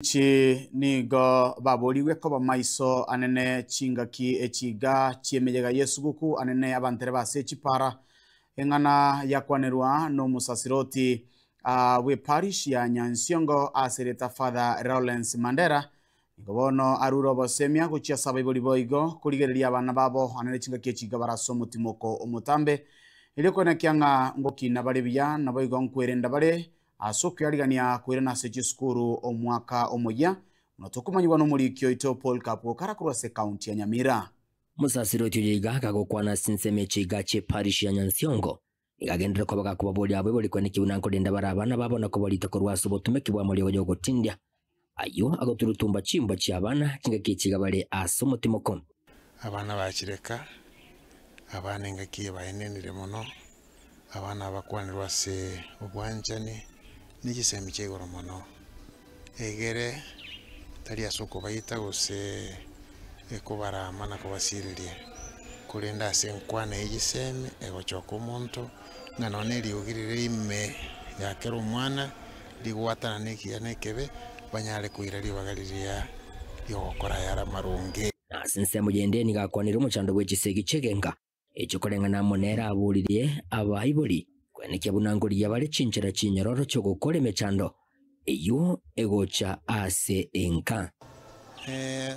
Chi nigo baborigwe koba maiso anene chingaki echiga chi'emeyega y'esuguku anene abantereba ase chipara. Eng'ana yakwanerwa nomosasiroti bw'eparish ya Nyansiongo ase erieta Father Lawrence Mandera. Nigo bono arure obosemia gochia ase abaibori boigo korigereria abana babo anene chingaki echiga bare ase omotimoko omotambe. Erio koenekia ng'a ngokina bare buya naboigo nkwerenda bare Ase okoyarigania koirana ase chisukuru omwaka omoyia, buna tokomanyigwa nomoriki oito Paul Kapwokara korwa ase ekaunti ya Nyamira. Omosasiroti oyo iga agakwana ase ensemo echiga chie parish ya Nyansiongo, nigo agenderere koba gakobaboria abwo ebori kweneki buna nkorenda bare abana babo na kobarita korwa ase obotumeki bw'amariogo y'ogotindia, ayio agoturutumba chimbwa chi'abana chingaki echiga bare ase omotimoko. Abana bachireka, abana engaki eye baenenire mono, abana abakwanirwe ase obwanchani ne chisemi chia igoro mono. Egere tari ase okobaita gose kobarama na kobasireria, korende ase enkwana ye chisemi egochoka omonto ng'a nonye na eriogi rire ime ya kera omwana rigwatana na ekiya na ekebe, banyare koira ribaga riria ri'ogokora ayare amaronge. Na ase ensemo yende nigo akwanire omochando bwe chisegi chi'egenka echio koreng'ana amo nere aboririe abaibori kwenekia buna nkorigia bare chinchera chinyororo chi'ogokora emechando eyio egocha ase enka.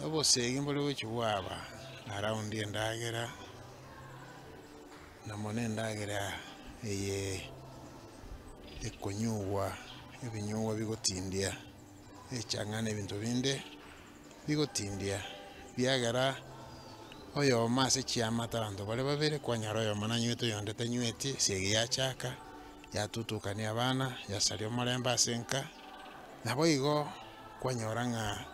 Obosegi mbore gochia bwaba around endagera, na mono endagera eye ekonyugwa ebinyugwa bigotindia, echang'a na ebinto binde bigotindia, biagera oyomo ase chiamate abanto bare babere kwanyora oyomo nanywete oyonde tanyweti, esegi yachaka, yatutukania abana, yasaria omorembe ase enka, nabo igo kwanyora ng'a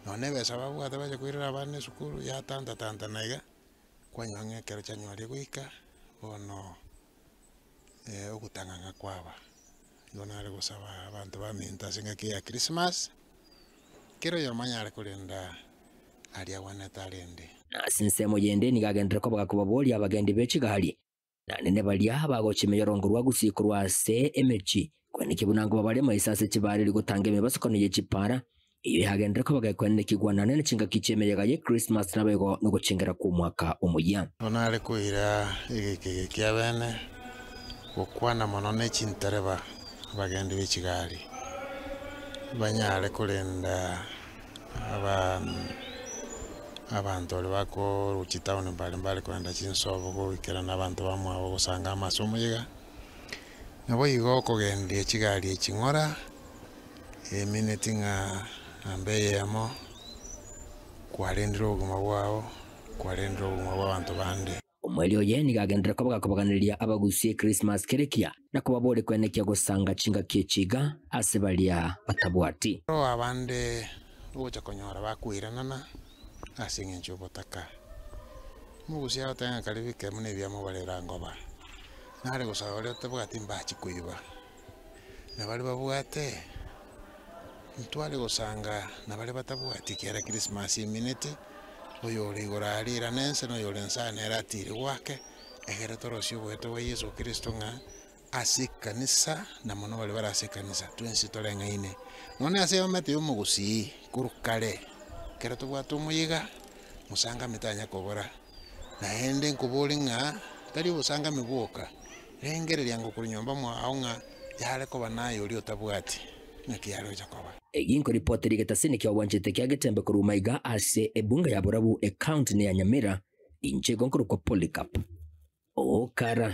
nonye na ebesa babwate bacha koirera abana esukuru yatantatantana iga. Kwanyora ng'a ekero chianyorire goika, bono ogotang'ang'a kwaba. Igo nare gosaba abanto baminto ase engaki ya Christmas, kera oyomo anyare korenda aria agwenerete arende. Na ase ensemo yende nigo agenderere koba gakobaboria abagendi be chigari, Naende nebaria bagochia emiyorongo rwa gusii korwa ase emechie, kwenekia buna nkoba bare maiso ase chibaare rigotanga emebasukano ye chipara, eyio yagenderere koba gekwenenekigwa naende ne chingaki chi'emeyega ye Krismasi naboigo nogochengera kw'omwaka omoyia. Bono nare koira egeka eke kiabene gokwana mono ne chintereba abagendi be chigari, banyare korenda Abanto baria bakorwa chitaoni mbare mbare kogenda chinsobo goikerana abanto bamwabo gosanga amo ase omoyega, naboigo okogendia chigari echi ng'ora, emineti ng'a namba eyemo, kwarendire obogima bwao, kwarendire obogima bwa abanto bande. Omoerio oye nigo agenderere koba gakobaganireria abagusie Krismasi kerekia, na kobaboria kwenekia gosanga chingaki echi iga ase baria batabwati. Aro abande ogocha konyora bakoiranana ase engencho y'obotaka. Omogusia agoteba ng'a kare bike buna ebiamo barera ngoba, nare gosaba baria batabwati mbachi koiba, na baria babwate ntware gosanga na baria batabwati ekiagera Krismasi emineti. Oyore igoro aria irane ense, na oyore inse aa nere atiire goake, egere torosie oboeto bwa Yeso Kristo ng'a ase ekanisa, na mono baria bare ase ekanisa, twensi toreng'aine. Nonya ase eomete ya omogusii korwa kare, ekero tobwate omoyega, mosangami tanya kobora, naende nkobore ng'a tari obosangami bwoka, rengereria ngokorwa nyomba mwao ng'a yare koba naye oria otabwati, ng'aki yare gocha koba. Egi nkoripoti rigetasini kia obwanchete kia Getembe korwa maiga ase ebunge ya Borabu ecounty ne ya Nyamira, inche igo nkorokwa Polycarp Okara.